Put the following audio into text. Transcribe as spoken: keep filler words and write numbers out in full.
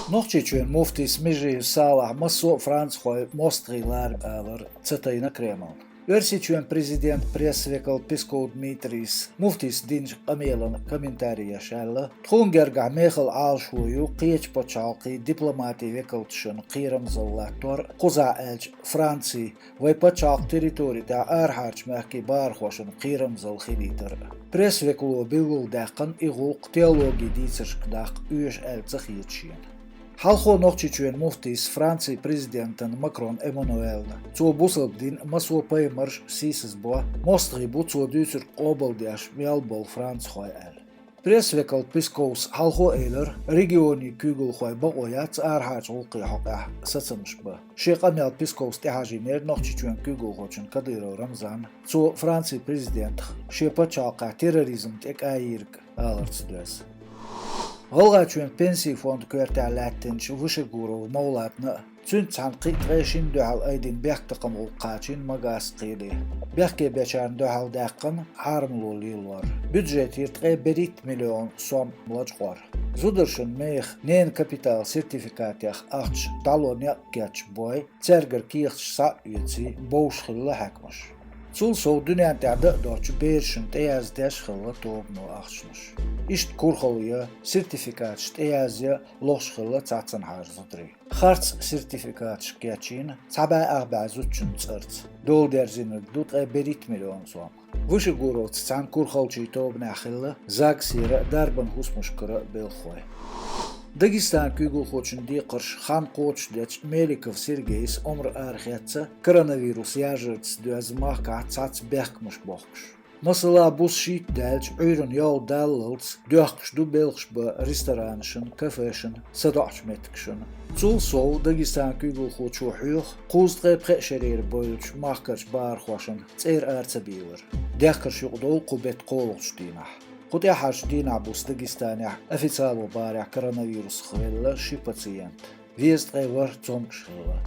Нохчийчоьнан муфтийс Межиев Салахь массо а францхой мостагӀий лара алар ца тайна Кремлна. Оьрсийчоьнан президентан пресс-векал Песков Дмитрийс муфтийс динчу къамелана комментари еш аьлла: «Тхуна гергахь мехала Ӏалашо ю кхечу пачхьалкхийн дипломатин векалташна кхерамзалла латтор, кхузахь аьлча, Францин, вайн пачхьалкхан территори тӀехь арахьарчу мехкийн бахархошна кхерамзалла хилийтар». Пресс-векало билгалдаьккхина и гӀуллакх теологин дийцаршка даккха оьшу аьлла ца хета шена. Хьалхо Нохчийчоьнан муфтийс Францин президентана Макрон Эммануэлна, цо бусалба дин а, массо а пайхамарш а сийсазбо, мостагӀий бу цо дуьйцург къобалдеш мел болу францхой аьлла. Пресс-векал Песковс хьалхо а элира, регионийн куьйгалхойн бакъо яц арахьарчу гӀуллакхийн хьокъехь сацамаш бан. Шен къамел Песковс тӀехьажийнера Нохчийчоьнан куьйгалхочунна Кадыров Рамзанна, цо Францин президентах шен пачхьалкхехь терроризм тӀекӀаийриг аларца доьзна. ГӀалгӀайчоьнан пенсийн фондан коьртехь лаьттинчу Вышегуров Мовладна а, цуьнца цхьаьна кхин а ткъе шинна дуьхьал айдина бехктакхаман гӀуллакх кхачийна Магас кхеле. Бехке бечарна дуьхьал даьккхина хьарамло лелор. Бюджетера ткъе берхӀитта миллион сом лачкъор. Зударшна мехах ненан капиталан сертификатех ахча дӀало некъ кечбой, цаьргара кехаташ схьа а оьций, бовш хилла хьаькамаш. Цул сов дуьнен тӀехь дан а доцчу берашна тӀеяздеш хилла тобано ахчанаш. Иштта курхалла я, сертификаташ тӀеязъян лохуш хилла цхьаццанхьара зударий. Харц сертификаташ кечйина цхьа бӀе ах бӀе зудчун цӀарца. Дола дерзийнарг ду ткъе берхӀитта миллион сом. Вышегуровца цхьаьна курхалчийн тобанехь хилла ЗАГСера а, дарбан хӀусамашкара а белхалой. Дагестанан куьйгалхочун декхарш хан кхочушдечу Меликов Сергейс омра арахецна коронавирус яржарца доьзна махкахь цхьацца бехкамаш бохкуш. Масала, буса шийтта даьлча, Ӏуьйранна йолу даллалц доьхкуш ду белхаш бан ресторанашна, кафешна, садоӀучу меттигашна. Цул сов Дагестанан куьйгалхочо хьоьху кхузткъе пхеа шарера бевллачу махкарчу бахархошна цӀера ара ца бийлар. Дехкарш юкъадовлу кху беттан кхоалгӀачу дийнахь. Кху тӀаьххьарчу дийнахь буса Дагестанехь официалан барехь коронавирусах велла ши пациент. Везткъе ворхӀ цомгуш хилла.